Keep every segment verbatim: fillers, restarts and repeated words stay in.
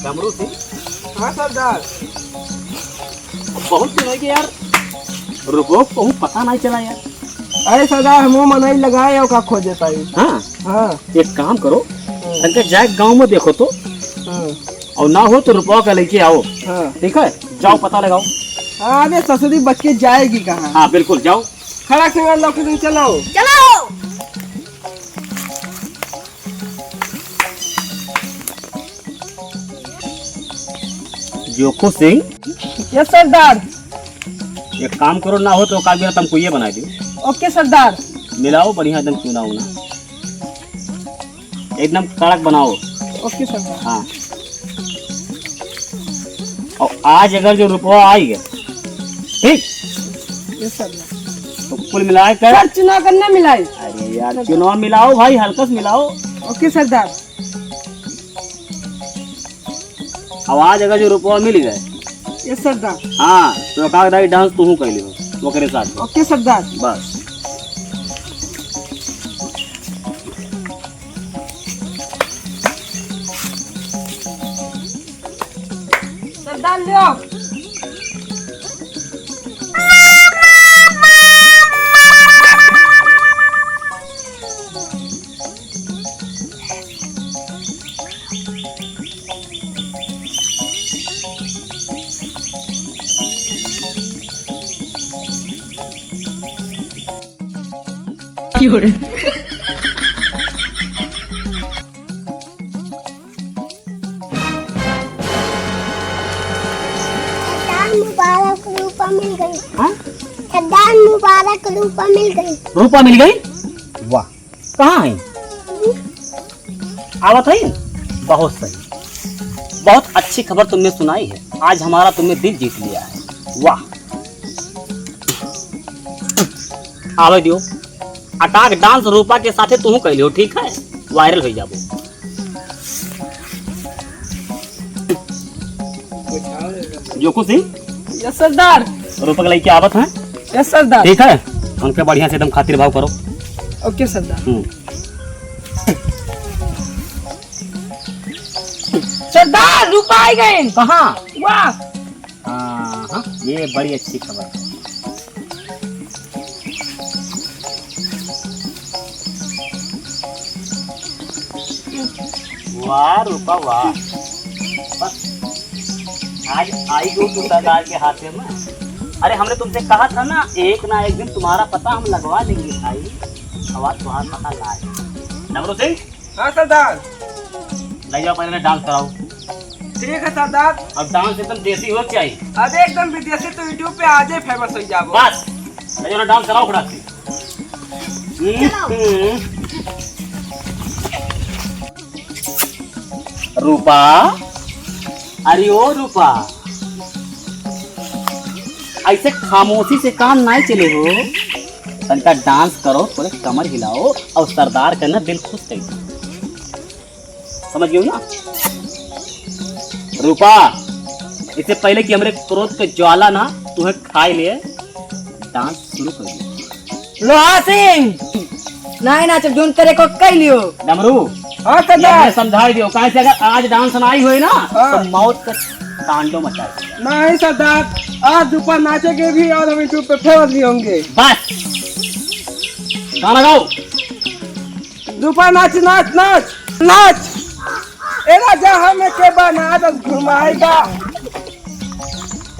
डमरू सिंह। हाँ सरदार। बहुत दिन होइ गए यार, रुपयो कहूँ पता नहीं चला यार। अरे सरदार, हमहू मनई लगाए, ओका खोजे ताई। हाँ। हाँ। एक काम करो, हाँ। तनके जाए गाँव में देखो तो, हाँ। और ना हो तो रुपया का लेके आओ। हाँ। ठीक है, जाओ पता लगाओ। हाँ, अरे ससुरी बच के जाएगी कहाँ? हाँ, बिल्कुल, जाओ। खड़ा से लौकी सिंह, चलो। चलो। जोखू सिंह। यस सरदार। एक काम करो, ना हो तो कागज तुमको ये बना दो। ओके सरदार। मिलाओ बढ़िया एकदम चूना वूना, एकदम कड़क बनाओ। ओके सरदार। हाँ। और आज अगर जो रुपया आई गया, ठीक? यस सरदार। तो कुल मिलाए कर सर, चुनाव करना मिलाई। अरे यार, चुनाव मिलाओ भाई, हल्का से मिलाओ। ओके सरदार। आवाज अगर जो रुपया मिल गए। यस सरदार। हाँ, तो का दाई डांस तू कर लियो ओकरे साथ। ओके सरदार। बस। सरदार लियो। सरदार मुबारक, रुपया मिल गई। हाँ? सरदार मुबारक, रुपया मिल गई। रुपया मिल गई? वाह, कहाँ है? आवत है? बहुत सही, बहुत अच्छी खबर तुमने सुनाई है। आज हमारा तुमने दिल जीत लिया है। वाह, आवे दियो। अटाक डांस रूपा के साथे तुहू कैलियो, ठीक है? वायरल हो जाबो। जोखू सिंह। यस सरदार। रूपा के लइके आवत हैं। यस सरदार। ठीक है, उनके बढ़िया से एकदम खातिर भाव करो। ओके सरदार। हम्म। सरदार, रूपा आई गई। कहाँ? वाह। हाँ, हाँ, ये बड़ी अच्छी खबर है। वाह रूपा वाह, बस आज आई गो तू सरदार के हाथे में। अरे हमने तुमसे कहा था ना, एक ना एक दिन तुम्हारा पता हम लगवा लेंगे भाई। अब आज तुम्हारा पता लाए। डमरू सिंह, हाँ सरदार। ले जाओ, पहले डांस कराओ। ठीक है सरदार। अब डांस एकदम देसी हो चाहिए। अरे एकदम विदेशी, तो YouTube पे आजे फेमस हो जाबो। बस, ले जाओ ना, डांस कराओ फटाक से। हम्म। रूपा, अरे ओ रूपा, ऐसे खामोशी से काम नहीं चले हो, तनका डांस करो, थोड़े कमर हिलाओ और सरदार का ना दिल खुश कर दो। समझ गयो ना? रूपा, इससे पहले कि हमरे क्रोध के ज्वाला ना तुम्हें खाए ले, डांस शुरू कर दो। लोहा सिंह, नहीं नाचब, जोन करे को कह लियो। डमरू, हाँ ये सरदार। हमने समझाई दियो, काहे से अगर आज डांस नहीं होए ना, हाँ। तो मौत का तांडव मचा देगा। नहीं सरदार, आज रूपा नाचेगी भी और हम YouTube पे फेमस भी होंगे। बस, गाना गाओ। रूपा नाच, नाच, नाच, नाच। ए राजा हमके बनारस घुमाई दा।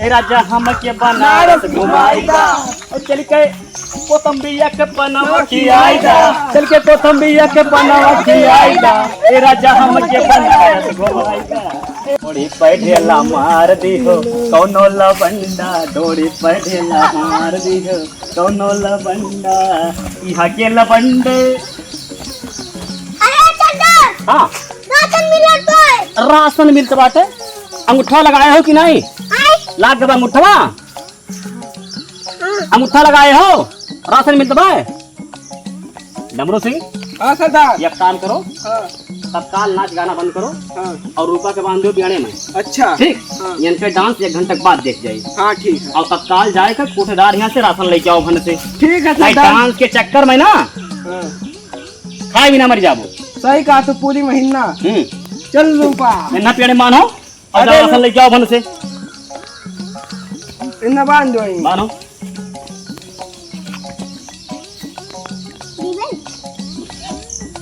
ए राजा हमके बनारस घुमाई दा। ओ चल के कोतम्बिया के पनवा खियाई दा। चल के कोतम्बिया के पनवा खियाई दा। ए राजा हमके बनारस घुमाई दा। डोरी पे ढेला मार दी हो कौनो लवंडा, डोरी पे ढेला मार दी हो कौनो लवंडा। यहाँ के लवंडे। अरे सरदार, हाँ। राशन मिलत बाटे। राशन मिलत बाटे? अंगूठा लगाए हो कि नहीं? आय? लाग गवा अंगूठवा? हाँ। अंगूठा लगाए हो? राशन मिलत बा? डमरू सिंह, हाँ सरदार। एक काम करो, हाँ। तत्काल नाच गाना बंद करो। हाँ। और रूपा के बांध दो बियाणे में। अच्छा। ठीक? हाँ। इनके डांस एक घंटे के बाद देख जाई। हाँ, ठीक है। और तत्काल जाए के कोठेदार यहाँ से राशन लेके आओ भन से। ठीक है, नहीं, सरदार। डांस के चक्कर में ना हाँ। खाए बिना मर जाबो। सही कहा तो पूरी महीना। हम्म। चल रूपा। इन्ना पेड़े मानो और अरे जाओ रू- राशन लेके आओ भन से। इन्ना बांध दो यहीं। बांधो।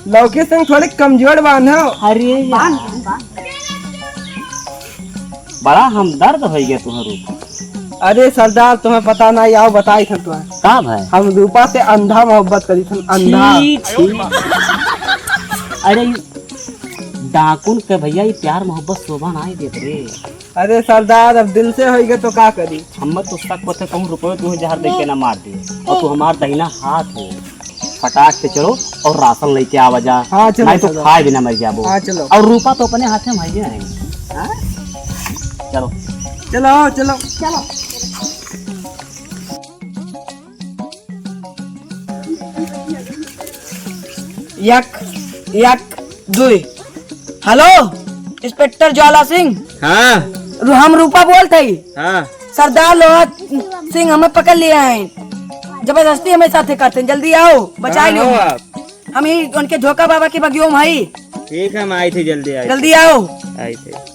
लौकी संग थोड़े कमजोर बांधो। अरे यार। बड़ा हमदर्द होइ गया तुम्हार रूपा। अरे सरदार, तुम्हें पता नहीं, आओ बताई थे तुम्हें। का भाई? हम रूपा से अंधा मोहब्बत करी थे, अंधा। छी, छी। अरे, डाकुन के भैया, ये प्यार मोहब्बत शोभा नहीं देत रे। अरे सरदार, अब दिल से होइगे तो का करी? हम्मे तो शक होते कहूँ रुपयो तू जहर दे के ना मार दे। और तू हमार दहिना हाथ हो। फटाक से चलो और राशन लेके आवा जा। हाँ, चलो, नहीं तो चलो। खाए बिना मर जाबो। हाँ, चलो। और रूपा तो अपने हाथे में है ही। हाँ? चलो। चलो, चलो। चलो। एक, एक, दुई। हेलो, इंस्पेक्टर ज्वाला सिंह। हाँ। रु-, हम रूपा बोलत हई। हाँ। सरदार लोहा सिंह हमें पकड़ लिया है, जबरदस्ती हमें साथे करते हैं। जल्दी आओ, बचाई हाँ, लो। आओ आप। हम ही उनके झोंका बाबा के बगियो में हई। ठीक है, हम आई थे, जल्दी आई जल्दी आओ। आई थे।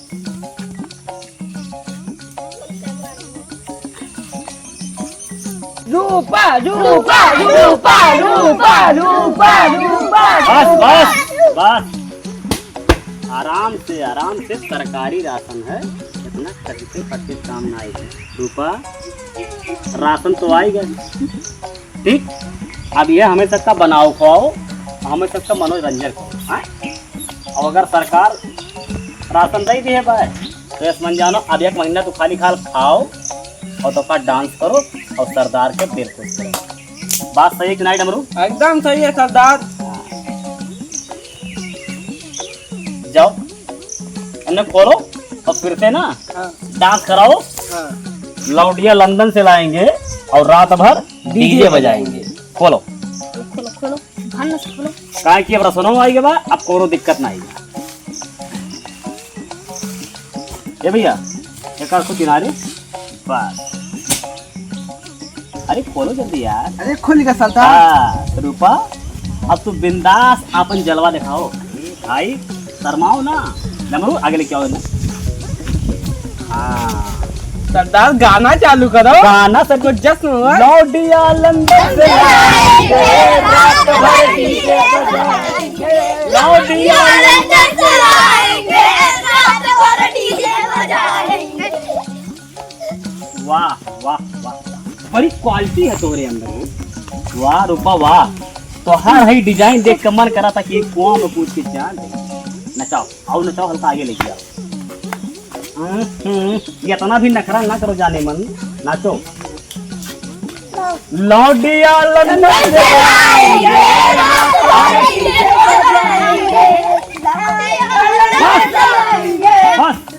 रूपा, रूपा, रूपा, रूपा, रूपा, रूपा। बस, बस, बस। आराम से, आराम से, सरकारी राशन है, इतना कठिन कठिन काम ना है। रूपा, राशन तो आइगे, ठीक? अब ये हमें सबका बनाओ खवाओ, हमें सबका मनोरंजन करो, हाँ? और अगर सरकार राशन दे दी है भाई, तो ये समझ जानो, अब एक महीना तू खाली खाल खाओ और तो का डांस करो और सरदार के दिल खुश करो। बात सही है कि नहीं डमरू? एकदम सही है सरदार। जाओ, इन्हें खोलो और फिर से ना हाँ। डांस कराओ। हाँ। लौंडिया लंदन से लाएंगे और रात भर डीजे डीजे बजाएंगे। खोलो। खोलो, खोलो, भन्न से खोलो। काहे कि अब रसनो आई के बा, अब कोनो दिक्कत ना आई। ए भैया, एक आध किनारे। बस। अरे खोलो जल्दी यार। अरे खुल गया सरदार। हाँ, रूपा, अब तू बिंदास आपन जलवा दिखाओ। भाई, शर्माओ ना। डमरू, आगे लेके आओ ना। हाँ। सरदार, गाना चालू करो। गाना सर को जश्न हुआ। लौंडिया लंदन से लाएंगे, रात भर डीजे बजाएंगे। लौंडिया लंदन से लाएंगे, रात भर डीजे बजाएंगे। वाह, वाह, वाह। बड़ी क्वालिटी है तोहरे अंदर हो। वाह रूपा, वाह। तोहार है डिजाइन देख के मन करा था कि कुआं में कूद के जान दे। नचाओ, आओ नचाओ, हल्का आगे लेके आओ। हम्म, हम्म, ये इतना भी नखरा ना करो जाने मन, नाचो। लौंडिया लंदन से आएंगे, बस, बस।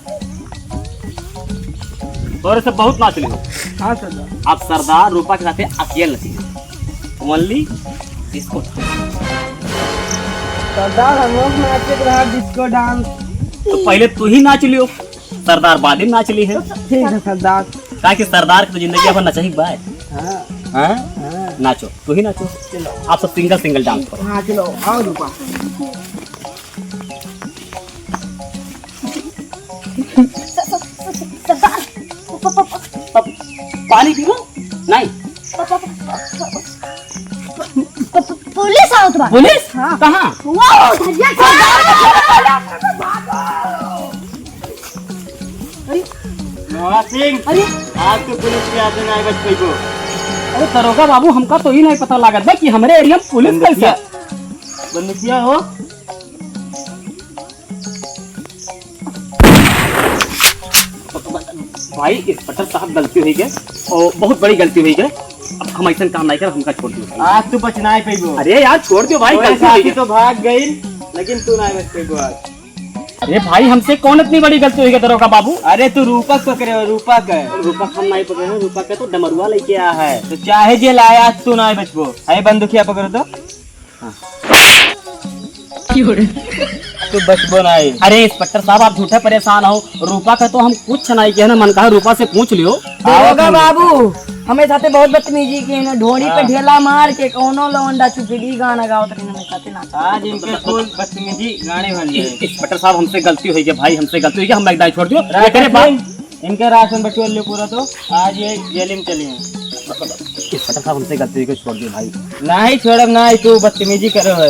तोरे से बहुत नाच लियो। हाँ सरदार। अब सरदार रूपा के साथे अकेल नचिहे। Only disco dance। सरदार, हम लोग नाचे के रहा disco dance। तो पहले तू ही नाच लियो, सरदार बाद में नाच ली है। ठीक है सरदार। काहे कि सरदार की तो जिंदगी अपन नचही के बा। हाँ। हाँ? हाँ। नाचो, तू ही नाचो। चलो। आप सब single single dance करो। हाँ, चलो, आओ रूपा। सरदार, प-, प-, प-, प-, पानी पीबो? नहीं। प-, प-, प-, प-, प-, पुलिस आवत बा। पुलिस? हाँ। कहाँ? वो उधरिया से। अरे। नवा सिंह, अरे। आज तो पुलिस के हाथे नहीं बच पइबो। अरे दरोगा बाबू, हमका तो ही नहीं पता लागत बा कि हमरे area में पुलिस कैसे? बंदूकिया हो। भाई, इंस्पेक्टर साहब, गलती हुई गए और बहुत बड़ी गलती हुई गए। अब हम ऐसा काम नहीं कर, हमका छोड़ दियो भाई। आज तू बच नहीं पइबो। अरे यार, छोड़ दियो भाई, तोरे गलती हुई साथी गए। तो भाग गई, लेकिन तू नहीं बच पइबो आज। अरे भाई, हमसे कौन इतनी बड़ी गलती हुई गए दरोगा बाबू? अरे तू रूपक पकड़े हो, रूपक है। रूपक हम नहीं पकड़े हैं, रूपक है तो डमरुआ लेके आया है। तो चाहे जे लाया, आज तू नहीं बचबो। है बंदूकिया पकड़ो तो। हाँ। क्यों रे? तू बचबो नाहीं। अरे इंस्पेक्टर साहब, आप झूठे परेशान हो। रूपा का तो हम कुछ नाहीं किहे ना, मन कहा रूपा से पूछ लियो। दरोगा बाबू, हमें साथे बहुत बदतमीजी किहे ना, ढोड़ी पे हाँ। ढेला मार के कौनो लौंडा चुचड़ी गाना गावत रहे, हमें साथे ना। आज इनके कुल बदतमीजी गाने बन गए। इंस्पेक्टर साहब, हमसे गलती हुई है भाई, हमसे गलती हुई है, हम एक दाई छोड़ दियो। राकेश एकरे बाद सिंह, इनके राशन बटोर ले पूरा तो, आज ये जेल में चले हैं। इंस्पेक्टर साहब, हमसे गलती हुई है, छोड़ दियो भाई। नाहीं छोड़ब नाहीं, तू बदतमीजी करे है।